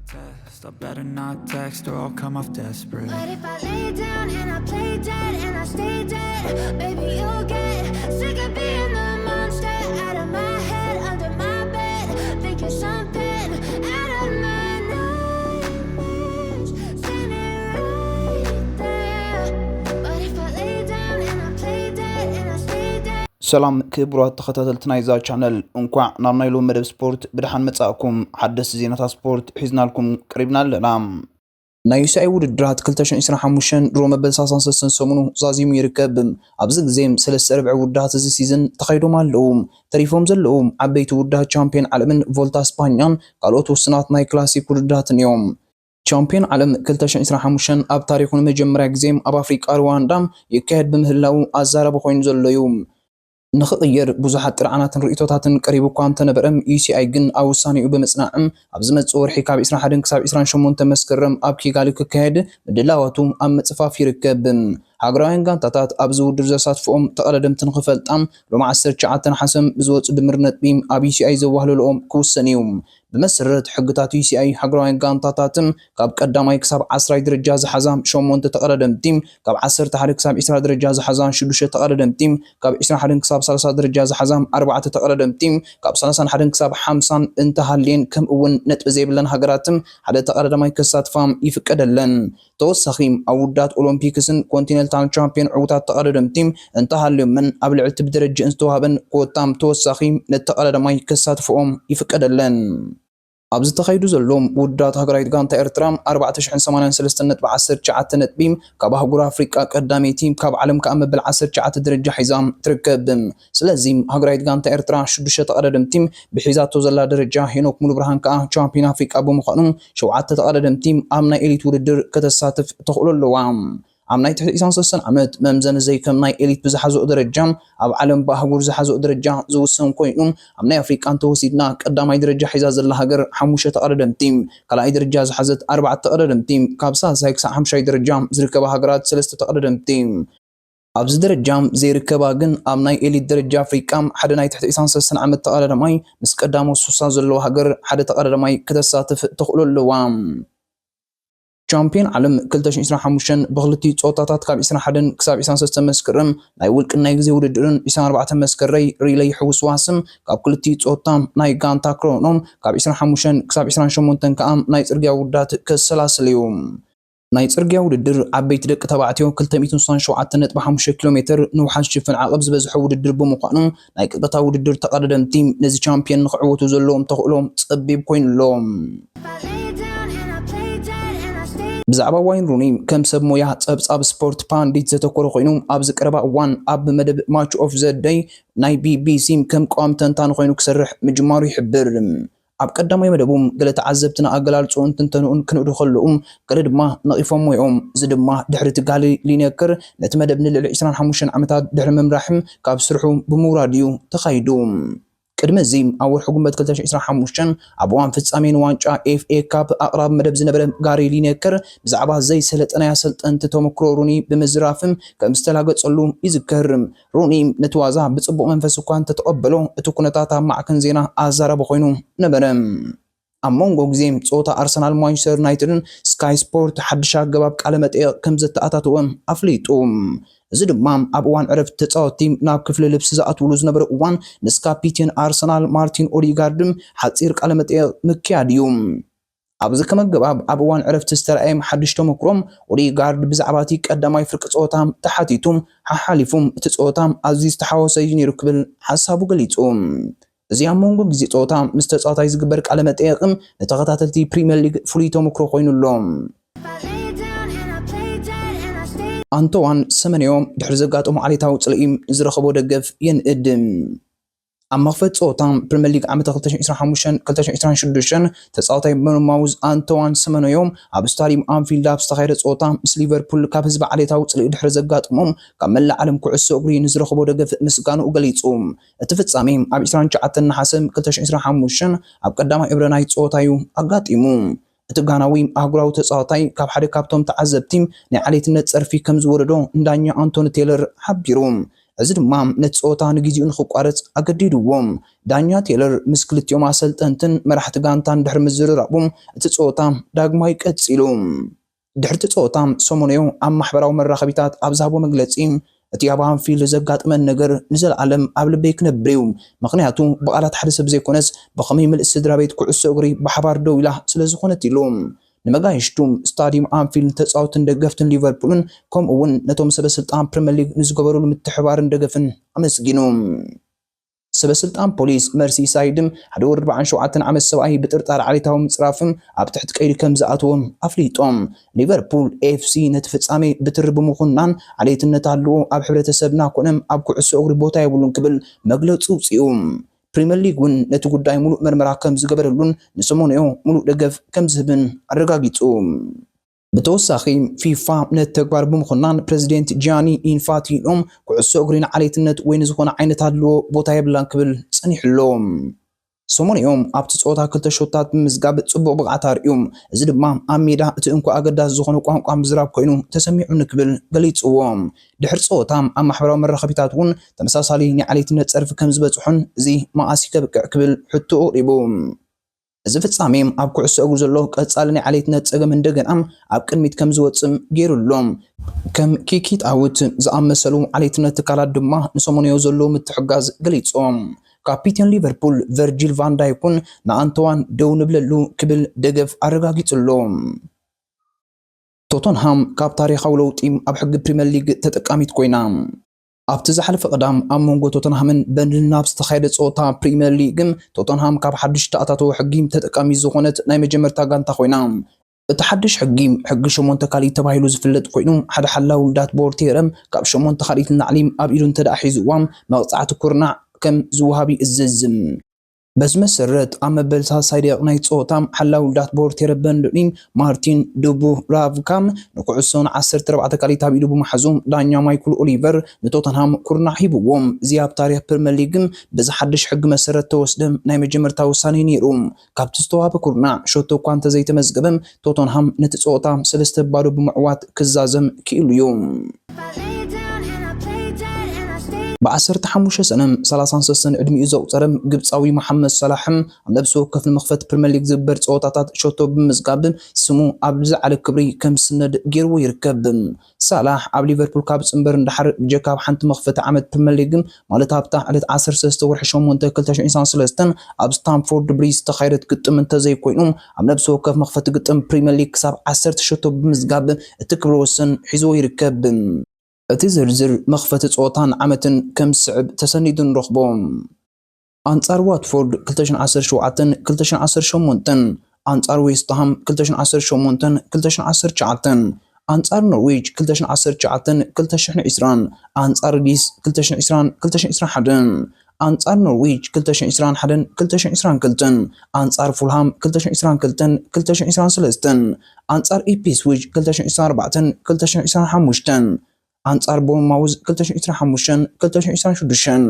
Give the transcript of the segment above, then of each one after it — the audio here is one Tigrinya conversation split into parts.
Test, I better not text or I'll come off desperate. But if I lay down and I play dead and I stay dead, baby, you'll get sick of being the monster out of my head, under my bed, thinking something out of my nightmares, standing right there. But if I lay down and I play dead and I stay dead. ሰላም ክቡራት ተኸታተልቲ ናይዛ ቻነል፣ እንኳዕ ናብ ናይ ሎሚ መደብ ስፖርት ብደሓን መጻእኩም። ሓደስቲ ዜናታት ስፖርት ሒዝናልኩም ቀሪብና ኣለና። ናይ ዩሲኣይ ውድድራት ክልተ ሽሕን ዕስራን ሓሙሽተን ድሮ መበል ሰላሳን ሰለስተን ሰሙኑ ዛዚሙ ይርከብ። ኣብዚ ግዜ ሰለስተ ርብዒ ውድድራት እዚ ሲዝን ተኻይዶም ኣለዉ። ተሪፎም ዘለዉ ዓበይቲ ውድድራት ቻምፒዮን ዓለምን ቮልታ ስፓኛን ካልኦት ውስናት ናይ ክላሲክ ውድድራትን እዮም። ቻምፒዮን ዓለም ክልተ ሽሕን ዕስራን ሓሙሽተን ኣብ ታሪኹ ንመጀመርያ ግዜ ኣብ ኣፍሪቃ ሩዋንዳ ይካየድ ብምህላዉ ኣዛራቢ ኮይኑ ዘሎ እዩ። ንኽቕየር ብዙሓት ጥርዓናትን ርእይቶታትን ቀሪቡ እኳ እንተነበረ፣ ዩሲኣይ ግን ኣብ ውሳኔኡ ብምጽናዕን ኣብ ዝመጽእ ወርሒ ካብ ዕስራን ሓደን ክሳብ ዕስራን ሸሞንተን መስከረም ኣብ ኪጋሊ ክካየድ ምድላዋቱ ኣብ ምጽፋፍ ይርከብ። ሃገራውያን ጋንታታት ኣብዚ ውድድር ዘሳትፍኦም ተቐዳደምቲ ንኽፈልጣ ሎም ዓሰርተ ትሽዓተ ነሓሰ ብዝወጽእ ድምር ነጥቢ ኣብ ዩሲኣይ ዘዋህለልኦም ክውሰን እዩ። ብመሰረት ሕግታት ዩሲኣይ ሃገራውያን ጋንታታት ካብ ቀዳማይ ክሳብ ዓስራይ ደረጃ ዝሓዛ ሸሞንተ ተቐዳደምቲ፣ ካብ ዓሰርተ ሓደ ክሳብ ዕስራ ደረጃ ዝሓዛ ሽዱሽተ ተቐዳደምቲ፣ ካብ ዕስራን ሓደን ክሳብ ሰላሳ ደረጃ ዝሓዛ ኣርባዕተ ተቐዳደምቲ፣ ካብ ሰላሳን ሓደን ክሳብ ሓምሳን እንተሃልየን ከምኡ እውን ነጥቢ ዘይብለን ሃገራት ሓደ ተቐዳዳማይ ከሳትፋ ይፍቀደለን። ተወሳኺ ኣብ ውድድራት ኦሎምፒክስን ኮንቲነንታል ቻምፒዮን ዕዉታት ተቐዳደምቲ እንተሃልዮምን ኣብ ልዕሊ እቲ ብደረጃ ዝተዋህበን ኮታም ተወሳኺ ነቲ ተቐዳዳማይ ከሳትፍኦም ይፍቀደለን። ኣብ ዝተኻይዱ ዘለዉ ውድድራት ሃገራዊት ጋንታ ኤርትራ ኣርባዕተ ሽሕን ሰማንያን ሰለስተን ነጥቢ ዓሰርተ ትሽዓተ ነጥቢ ካብ ኣህጉር ኣፍሪቃ ቀዳመይቲ ካብ ዓለም ከኣ መበል ዓሰርተ ትሽዓተ ደረጃ ሒዛ ትርከብ። ስለዚ ሃገራዊት ጋንታ ኤርትራ ሽዱሽተ ተቐዳደምቲ ብሒዛቶ ዘላ ደረጃ ሄኖክ ሙሉብርሃን ከኣ ቻምፒዮን ኣፍሪቃ ብምዃኑ ሸውዓተ ተቐዳደምቲ ኣብ ናይ ኤሊት ውድድር ከተሳትፍ ተኽእሎ ኣለዋ። ኣብ ናይ ትሕቲ ዕስራን ሰለስተን ዓመት መምዘኒ ዘይከም ናይ ኤሊት ብዝሓዝኦ ደረጃ ኣብ ዓለም ብኣህጉር ዝሓዝኦ ደረጃ ዝውሰን ኮይኑ ኣብ ናይ ኣፍሪቃ እንተወሲድና ቀዳማይ ደረጃ ሒዛ ዘላ ሃገር ሓሙሽተ ተቐዳደምቲ፣ ካልኣይ ደረጃ ዝሓዘት ኣርባዕተ ተቐዳደምቲ፣ ካብ ሳልሳይ ክሳብ ሓሙሻይ ደረጃ ዝርከባ ሃገራት ሰለስተ ተቐዳደምቲ። ኣብዚ ደረጃ ዘይርከባ ግን ኣብ ናይ ኤሊት ደረጃ ኣፍሪቃ ሓደ ናይ ትሕቲ ዕስራን ሰለስተን ዓመት ተቐዳዳማይ ምስ ቀዳሞት ሱሳ ዘለዎ ሃገር ሓደ ተቐዳዳማይ ከተሳትፍ ተኽእሎ ኣለዋ። ቻምፒዮን ዓለም ክልተ ሽሕን ዕስራን ሓሙሽተን ብክልቲኡ ጾታታት ካብ ዕስራን ሓደን ክሳብ ዕስራን ሰለስተን መስከረም ናይ ውልቅን ናይ ግዜ ውድድርን ዕስራን ኣርባዕተን መስከረይ ሪለይ ሕውስዋስን ካብ ክልቲኡ ጾታ ናይ ጋንታ ክሮኖም ካብ ዕስራን ሓሙሽተን ክሳብ ዕስራን ሸሞንተን ከኣ ናይ ጽርግያ ውዳት ከሰላስል እዩ። ናይ ጽርግያ ውድድር ዓበይቲ ደቂ ተባዕትዮ ክልተ ሚእትን ስሳን ሸውዓተን ነጥቢ ሓሙሽተ ኪሎ ሜትር ንውሓት ዝሽፍን ዓቐብ ዝበዝሖ ውድድር ብምዃኑ ናይ ቅጽበታዊ ውድድር ተቐዳደምቲ ነዚ ቻምፒዮን ንኽዕወቱ ዘለዎም ተኽእሎ ጸቢብ ኮይኑሎም። ብዛዕባ ዋይን ሩኒ ከም ሰብ ሞያ ጸብጻብ ስፖርት ፓንዲት ዘተኮረ ኮይኑ ኣብዚ ቀረባ እዋን ኣብ መደብ ማች ኦፍ ዘ ደይ ናይ ቢቢሲ ከም ቀዋሚ ተንታኒ ኮይኑ ክሰርሕ ምጅማሩ ይሕብር። ኣብ ቀዳማይ መደቡ ገለ ተዓዘብቲ ንኣገላልጽኡን ትንተንኡን ክንእዱ ከለዉ ገለ ድማ ነቒፎሞ እዮም። እዚ ድማ ድሕሪ እቲ ጋሊ ሊነከር ነቲ መደብ ንልዕሊ ዕስራን ሓሙሽተን ዓመታት ድሕሪ ምምራሕም ካብ ስርሑ ብምውራድ እዩ ተኻይዱ። ቅድሚ እዚ ኣብ ወርሒ ጉንበት ክልተ ሽሕን ዕስራን ሓሙሽተን ኣብ እዋን ፍጻሜ ንዋንጫ ኤፍኤ ካፕ ኣቕራቢ መደብ ዝነበረ ጋሪ ሊነከር ብዛዕባ ዘይሰለጠ ናይ ኣሰልጠንቲ ተመክሮ ሩኒ ብምዝራፍም ከም ዝተላገጸሉ ይዝከር። ሩኒ ነቲ ዋዛ ብጽቡቕ መንፈስ እኳ እንተተቐበሎ እቲ ኩነታት ኣብ ማዕከን ዜና ኣዛራቢ ኮይኑ ነበረ። ኣብ መንጎ ግዜ ጸወታ ኣርሰናል ማንቸስተር ዩናይትድን ስካይ ስፖርት ሓድሽ ኣገባብ ቃለ መጠየቕ ከም ዘተኣታተወ ኣፍሊጡ። እዚ ድማ ኣብ እዋን ዕረፍቲ ተጻወትቲ ናብ ክፍሊ ልብሲ ዝኣትውሉ ዝነበረ እዋን ምስ ካፒቴን ኣርሰናል ማርቲን ኦዲጋርድ ሓጺር ቃለ መጠየቕ ምክያድ እዩ። ኣብዚ ከም ኣገባብ ኣብ እዋን ዕረፍቲ ዝተረኣየ ሓድሽ ተመክሮ ኦዲጋርድ ብዛዕባ እቲ ቀዳማይ ፍርቂ ጸወታ ተሓቲቱ ሓሓሊፉ እቲ ጸወታ ኣዝዩ ዝተሓወሰ እዩ ነይሩ ክብል ሓሳቡ ገሊጹ። እዚ ኣብ መንጎ ግዜ ጸወታ ምስ ተጻዋታይ ዝግበር ቃለ መጠየቕ ንተኸታተልቲ ፕሪምየር ሊግ ፍሉይ ተመክሮ ኮይኑ ኣሎ። ኣንቶዋን ሰመንዮ ድሕሪ ዘጋጠሞ ዓሌታዊ ጽልኢ ንዝረኸቦ ደገፍ የንእድ። ኣብ መኽፈት ጸወታ ፕሪምየር ሊግ ዓመተ ክልተ ሽሕን ዕስራን ሓሙሽተን ክልተ ሽሕን ዕስራን ሽዱሽተን ተጻዋታይ ቦርንማውዝ ኣንቶዋን ሰመንዮ ኣብ ስታዲየም ኣንፊልድ ኣብ ዝተኻየደ ጸወታ ምስ ሊቨርፑል ካብ ህዝቢ ዓሌታዊ ጽልኢ ድሕሪ ዘጋጠሞም ካብ መላእ ዓለም ኩዕሶ እግሪ ንዝረኸቦ ደገፍ ምስጋንኡ ገሊጹ። እቲ ፍጻሜ ኣብ ዕስራን ትሽዓተን ነሓሰ ክልተ ሽሕን ዕስራን ሓሙሽተን ኣብ ቀዳማይ እብረ ናይ ጸወታ እዩ ኣጋጢሙ። እቲ ጋናዊ ኣህጉራዊ ተጻዋታይ ካብ ሓደ ካብቶም ተዓዘብቲ ናይ ዓሌትነት ጸርፊ ከም ዝወረዶ ንዳኛ ኣንቶኒ ቴለር ሓቢሩ። እዚ ድማ ነቲ ጸወታ ንግዜኡ ንኽቋረጽ ኣገዲድዎ። ዳኛ ቴለር ምስ ክልቲኦም ኣሰልጠንትን መራሕቲ ጋንታን ድሕሪ ምዝርራቡ፣ እቲ ጸወታ ዳግማይ ቀጺሉ። ድሕሪ እቲ ጸወታ፣ ሶሞንዮ ኣብ ማሕበራዊ መራኸቢታት ኣብ ዝሃቦ መግለጺ፣ "እቲ ኣብ ኣንፊልድ ዘጋጠመን ነገር ንዘለኣለም ኣብ ልበይ ክነብር እዩ፣ ምኽንያቱ ብቓላት ሓደ ሰብ ዘይኮነስ ብኸመይ ምልእቲ ስድራ ቤት ኩዕሶ እግሪ ብሓባር ደው ኢላ ስለ ዝኾነት" ኢሉ። ንመጋይሽቱ፣ ስታድዩም ኣንፊልድ፣ ተጻወትን ደገፍትን ሊቨርፑልን፣ ከምኡ እውን ነቶም ሰበ ስልጣን ፕሪምየር ሊግ ንዝገበሩሉ ምትሕባርን ደገፍን ኣመስጊኑ። ሰበ ስልጣን ፖሊስ መርሲሳይድ፣ ሓደ ወርሒ ኣርባዓን ሸውዓተን ዓመት ሰብኣይ ብጥርጣረ ዓሌታዊ ምጽራፍ ኣብ ትሕቲ ቀይዲ ከም ዝኣተዎም ኣፍሊጦም። ሊቨርፑል ኤፍ ሲ ነቲ ፍጻሜ ብትሪ ብምኹናን፣ "ዓሌትነት ኣለዎ፣ ኣብ ሕብረተሰብና ኮነ ኣብ ኩዕሶ እግሪ ቦታ የብሉን" ክብል መግለጺ ኣውጺኡ። ፕሪምየር ሊግ እውን ነቲ ጉዳይ ሙሉእ መርመራ ከም ዝገበረሉን ንሶሞንዮ ሙሉእ ደገፍ ከም ዝህብን ኣረጋጊጹ። ብተወሳኺ፣ ፊፋ ነቲ ተግባር ብምኹናን፣ ፕረዚደንት ጂያኒ ኢንፋንቲኖ፣ "ኩዕሶ እግሪ ንዓሌትነት ወይ ንዝኾነ ዓይነት ኣድልዎ ቦታ የብላን" ክብል ጸኒሑ ኣሎ። ሶሞንዮ ኣብቲ ጸወታ ክልተ ሾታት ብምምዝጋብ ጽቡቕ ብቕዓት ኣርእዩ። እዚ ድማ ኣብ ሜዳ እቲ እንኮ ኣገዳሲ ዝኾነ ቋንቋ ምዝራብ ኮይኑ ተሰሚዑኒ ክብል ገሊጽዎ። ድሕሪ ጸወታ ኣብ ማሕበራዊ መራኸቢታት እውን ተመሳሳሊ ናይ ዓሌትነት ጸርፊ ከም ዝበጽሖን እዚ መኣስ ከብቅዕ ክብል ሕቶ ኣቕሪቡ። እዚ ፍጻሜ ኣብ ኩዕሶ እግሪ ዘሎ ቀጻሊ ናይ ዓሌትነት ጸገም እንደገና ኣብ ቅድሚት ከም ዝወጽእ ገይሩ ኣሎ። ከም ኪኪ ጣውት ዝኣመሰሉ ዓሌትነት ትካላት ድማ ንሶሞንዮ ዘሎ ምትሕጋዝ ገሊጾም። ካፒቴን ሊቨርፑል ቨርጂል ቫን ዳይክ እውን ንኣንቶዋን ደው ንብለሉ ክብል ደገፍ ኣረጋጊጹ ኣሎ። ቶተንሃም ካብ ታሪኻዊ ለውጢ ኣብ ሕጊ ፕሪምየር ሊግ ተጠቃሚት ኮይና። ኣብቲ ዝሓለፈ ቀዳም ኣብ መንጎ ቶተንሃምን በርንልን ኣብ ዝተኻየደ ጸወታ ፕሪምየር ሊግ፣ ቶተንሃም ካብ ሓድሽ ተኣታተወ ሕጊ ተጠቃሚት ዝኾነት ናይ መጀመርታ ጋንታ ኮይና። እቲ ሓድሽ ሕጊ፣ ሕጊ ሸሞንተ ካልኢት ተባሂሉ ዝፍለጥ ኮይኑ፣ ሓደ ሓላው ልዳት ቦርቴረ ካብ ሸሞንተ ካልኢት ንላዕሊ ኣብ ኢዱ እንተደኣ ሒዝዋ፣ መቕጻዕቲ ኩርናዕ ከም ዝወሃብ ይእዝዝ። በዚ መሰረት፣ ኣብ መበል ሳልሳይ ደቂቕ ናይ ጸወታ፣ ሓላው ልዳት ቦርቴረ በንድኒ ማርቲን ዱቡራቭካ ንኩዕሶ ንዓሰርተ ኣርባዕተ ካልኢት ኣብ ኢዱ ብምሓዙ፣ ዳኛ ማይክል ኦሊቨር ንቶተንሃም ኩርናዕ ሂብዎም። እዚ ኣብ ታሪኽ ፕሪምየር ሊግ በዚ ሓድሽ ሕጊ መሰረት ተወስደ ናይ መጀመርታ ውሳኔ ነይሩ። ካብቲ ዝተዋህበ ኩርናዕ ሸቶ እኳ እንተዘይተመዝገበ፣ ቶተንሃም ነቲ ጸወታ ሰለስተ ባዶ ብምዕዋት ክዛዘም ክኢሉ እዩ። ብዓሰርተ ሓሙሽተ ሰነ፣ ሰላሳን ሰለስተን ዕድሚኡ ዘቑጸረ ግብጻዊ መሓመድ ሳላሕ፣ ኣብ ነብሲ ወከፍ ንመኽፈቲ ፕሪምየር ሊግ ዝግበር ጸወታታት ሸቶ ብምምዝጋብ፣ ስሙ ኣብ ዝለዓለ ክብሪ ከም ዝስነድ ገይርዎ ይርከብ። ሳላሕ ኣብ ሊቨርፑል ካብ ዝጽንበር ንደሓር፣ ብጀካ ኣብ ሓንቲ መኽፈቲ ዓመት ፕሪምየር ሊግ፣ ማለት ኣብታ ዕለት ዓሰርተ ሰለስተ ወርሒ ሸሞንተ ክልተ ሽሕን ዕስራን ሰለስተን ኣብ ስታምፎርድ ብሪጅ ዝተኻየደት ግጥም እንተዘይኮይኑ፣ ኣብ ነብሲ ወከፍ መኽፈቲ ግጥም ፕሪምየር ሊግ ክሳብ ዓሰርተ ሸቶ ብምምዝጋብ እቲ ክብረ ወሰን ሒዝዎ ይርከብ። እቲ ዝርዝር መኽፈቲ ጸወታን ዓመትን ከም ዝስዕብ ተሰኒዱ ንረኽቦ። ኣንጻር ዋትፎርድ ክልተ ሽሕን ዓሰርተ ሸውዓተን ክልተ ሽሕን ዓሰርተ ሸሞንተን፣ ኣንጻር ዌስትሃም ክልተ ሽሕን ዓሰርተ ሸሞንተን ክልተ ሽሕን ዓሰርተ ትሽዓተን፣ ኣንጻር ኖርዊች ክልተ ሽሕን ዓሰርተ ትሽዓተን ክልተ ሽሕን ዕስራን፣ ኣንጻር ሊድስ ክልተ ሽሕን ዕስራን ክልተ ሽሕን ዕስራን ሓደን፣ ኣንጻር ኖርዊች ክልተ ሽሕን ዕስራን ሓደን ክልተ ሽሕን ዕስራን ክልተን፣ ኣንጻር ፉልሃም ክልተ ሽሕን ዕስራን ክልተን ክልተ ሽሕን ዕስራን ሰለስተን፣ ኣንጻር ኢፕስዊች ክልተ ሽሕን ዕስራን ኣርባዕተን ክልተ ሽሕን ዕስራን ሓሙሽተን፣ ኣንጻር ቦርንማውዝ ክልተ ሽሕን ዕስራን ሓሙሽተን ክልተ ሽሕን ዕስራን ሽዱሽተን።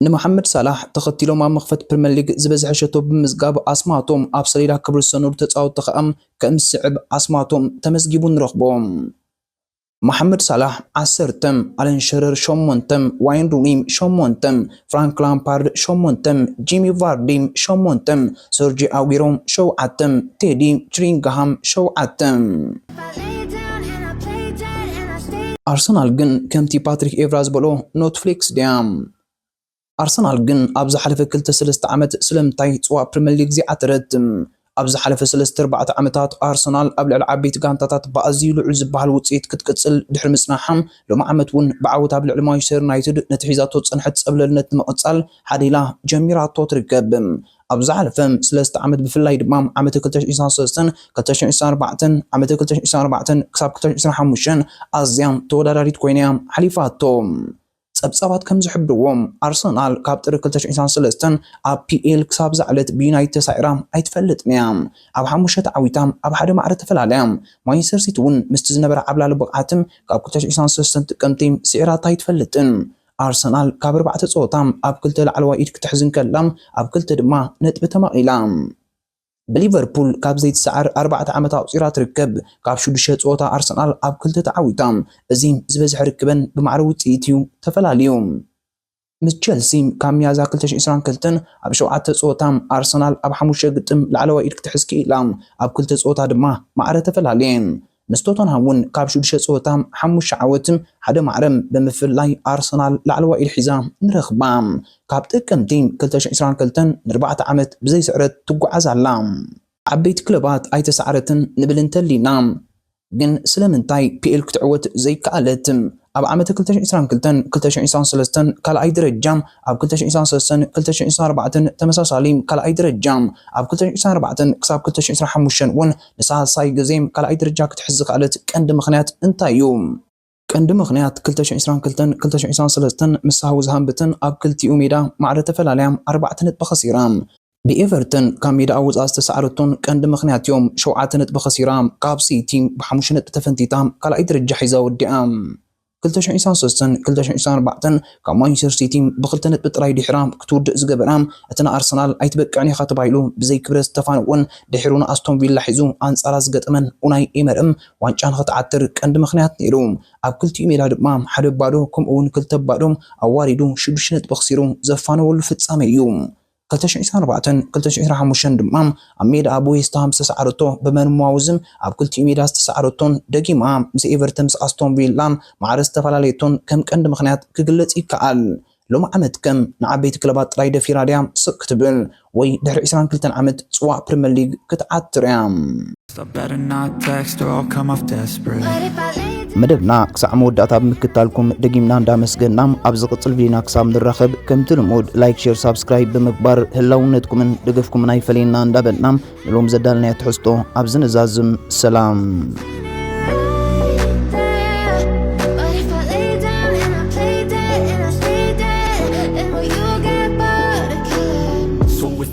ንመሓመድ ሳላሕ ተኸቲሎም ኣብ መኽፈቲ ፕሪምየር ሊግ ዝበዝሐ ሸቶ ብምምዝጋብ ኣስማቶም ኣብ ሰሌዳ ክብሪ ሰነዱ ተጻወትቲ ከኣ ከም ዝስዕብ ኣስማቶም ተመዝጊቡ ንረኽቦ። መሓመድ ሳላሕ ዓሰርተ፣ ኣለን ሸረር ሸሞንተ፣ ዋይን ሩኒ ሸሞንተ፣ ፍራንክ ላምፓርድ ሸሞንተ፣ ጂሚ ቫርዲ ሸሞንተ፣ ሰርጂ ኣጉሮ ሸውዓተ፣ ቴዲ ሽሪንግሃም ሸውዓተ። ኣርሰናል ግን ከምቲ ፓትሪክ ኤቭራ ዝበሎ ኖት ፍሌክስ ድያ? ኣርሰናል ግን ኣብ ዝሓለፈ ክልተ ሰለስተ ዓመት ስለምንታይ ጽዋእ ፕሪምየር ሊግ ዘይዓተረት? ኣብ ዝሓለፈ ሰለስተ ኣርባዕተ ዓመታት ኣርሰናል ኣብ ልዕሊ ዓበይቲ ጋንታታት ብኣዝዩ ልዑል ዝበሃል ውጽኢት ክትቅጽል ድሕሪ ምጽናሓ፣ ሎሚ ዓመት እውን ብዓወት ኣብ ልዕሊ ማንቸስተር ዩናይትድ ነቲ ሒዛቶ ዝጸንሐት ጸብለልነት ንምቕጻል ሓደ ኢላ ጀሚራቶ ትርከብ። ኣብ ዝሓለፈ ሰለስተ ዓመት ብፍላይ ድማ ዓመት ክልተ ሽሕን ዕስራን ሰለስተን ክልተ ሽሕን ዕስራን ኣርባዕተን ዓመት ክልተ ሽሕን ዕስራን ኣርባዕተን ክሳብ ክልተ ሽሕን ዕስራን ሓሙሽተን ኣዝያ ተወዳዳሪት ኮይና እያ ሓሊፋቶ። ጸብጻባት ከም ዝሕብርዎ፣ ኣርሰናል ካብ ጥሪ ክልተ ሽሕን ዕስራን ሰለስተን ኣብ ፒ ኤል ክሳብ ዝዓለት ብዩናይትድ ተሳዒራ ኣይትፈልጥን እያ። ኣብ ሓሙሽተ ተዓዊታ፣ ኣብ ሓደ ማዕረ ተፈላልያ። ማንቸስተር ሲቲ እውን ምስቲ ዝነበራ ዓብላሊ ብቕዓት ካብ ክልተ ሽሕን ዕስራን ሰለስተን ጥቅምቲ ስዒራታ ኣይትፈልጥን። ኣርሰናል ካብ ኣርባዕተ ጸወታ ኣብ ክልተ ላዕለዋይ ኢድ ክትሕዝ እንከላ፣ ኣብ ክልተ ድማ ነጥቢ ተማቒላ። ብሊቨርፑል ካብ ዘይትሰዓር ኣርባዕተ ዓመት ኣቑጺራ ትርከብ። ካብ ሽዱሽተ ጸወታ ኣርሰናል ኣብ ክልተ ተዓዊታ። እዚ ዝበዝሐ ርክበን ብማዕረ ውጽኢት እዩ ተፈላልዩ። ምስ ቸልሲ ካብ ሚያዝያ ክልተ ሽሕን ዕስራን ክልተን ኣብ ሸውዓተ ጸወታ ኣርሰናል ኣብ ሓሙሽተ ግጥም ላዕለዋይ ኢድ ክትሕዝ ክኢላ። ኣብ ክልተ ጸወታ ድማ ማዕረ ተፈላልየን። ምስ ቶተንሃም እውን ካብ ሽዱሽተ ጸወታ ሓሙሽተ ዓወት ሓደ ማዕረ ብምፍላይ ኣርሰናል ላዕለዋይ ኢድ ሒዛ ንረኽባ። ካብ ጥቅምቲ ክልተ ሽሕን ዕስራን ክልተን ንኣርባዕተ ዓመት ብዘይ ስዕረት ትጓዓዝ ኣላ። ዓበይቲ ክለባት ኣይተሳዕረትን ንብል እንተሊና፣ ግን ስለምንታይ ፒኤል ክትዕወት ዘይከኣለት? ኣብ ዓመተ ክልተ ሽሕን ዕስራን ክልተን ክልተ ሽሕን ዕስራን ሰለስተን ካልኣይ ደረጃ፣ ኣብ ክልተ ሽሕን ዕስራን ሰለስተን ክልተ ሽሕን ዕስራን ኣርባዕተን ተመሳሳሊ ካልኣይ ደረጃ፣ ኣብ ክልተ ሽሕን ዕስራን ኣርባዕተን ክሳብ ክልተ ሽሕን ዕስራን ሓሙሽተን እውን ንሳልሳይ ግዜ ካልኣይ ደረጃ ክትሕዝ ዝኸኣለት ቀንዲ ምኽንያት እንታይ እዩ? ቀንዲ ምኽንያት ክልተ ሽሕን ዕስራን ክልተን ክልተ ሽሕን ዕስራን ሰለስተን ምስ ሳውዝሃምፕተን ኣብ ክልቲኡ ሜዳ ማዕረ ተፈላልያ ኣርባዕተ ነጥቢ ከሲራ። ብኤቨርተን ካብ ሜዳ ኣውጻ ዝተሳዕረቶን ቀንዲ ምኽንያት እዮም። ሸውዓተ ነጥቢ ከሲራ ካብ ሲቲ ብሓሙሽተ ነጥቢ ተፈንቲታ ካልኣይ ደረጃ ሒዛ ወዲኣ። ክልተ ሽሕን ዕስራን ሰለስተን ክልተ ሽሕን ዕስራን ኣርባዕተን ካብ ማንቸስተር ሲቲ ብክልተ ነጥቢ ጥራይ ድሒራ ክትውድእ ዝገበራ፣ እቲ ንኣርሰናል ኣይትበቅዕን ኢኻ ተባሂሉ ብዘይ ክብረት ዝተፋነወን ድሒሩ ንኣስቶን ቪላ ሒዙ ኣንጻራ ዝገጠመን ኡናይ ኤመርም ዋንጫ ንኽትዓትር ቀንዲ ምኽንያት ነይሩ። ኣብ ክልቲኡ ሜዳ ድማ ሓደ ባዶ ከምኡ እውን ክልተ ባዶ ኣዋሪዱ ሽዱሽተ ነጥቢ ኣኽሲሩ ዘፋነወሉ ፍጻመ እዩ። ክልተ ሽሕን ዕስራን ኣርባዕተን ክልተ ሽሕን ዕስራን ሓሙሽተን ድማ ኣብ ሜዳ ኣብ ዌስትሃም ዝተሰዓረቶ ብመን መዋውዝም ኣብ ክልቲኡ ሜዳ ዝተሰዓረቶን ደጊማ ምስ ኤቨርተን ምስ ኣስቶን ቪላ ማዕረ ዝተፈላለየቶን ከም ቀንዲ ምኽንያት ክግለጽ ይከኣል። ሎም ዓመት ከም ንዓበይቲ ክለባት ጥራይ ደፊራ ድያ ስቕ ክትብል ወይ ድሕሪ ዕስራን ክልተን ዓመት ጽዋእ ፕሪምየር ሊግ ክትዓትር እያ? I better not text or I'll come off desperate. መደብና ክሳዕ መወዳእታ ብምክታልኩም ደጊምና እንዳመስገና ኣብ ዝቕጽል ቪድዮና ክሳብ ንራኸብ ከምቲ ልሙድ ላይክ ሼር ሳብስክራይብ ብምግባር ህላውነትኩምን ደገፍኩምን ኣይፈለየና እንዳበልና ንሎም ዘዳልናዮ ትሕዝቶ ኣብዚ ንዛዝም። ሰላም።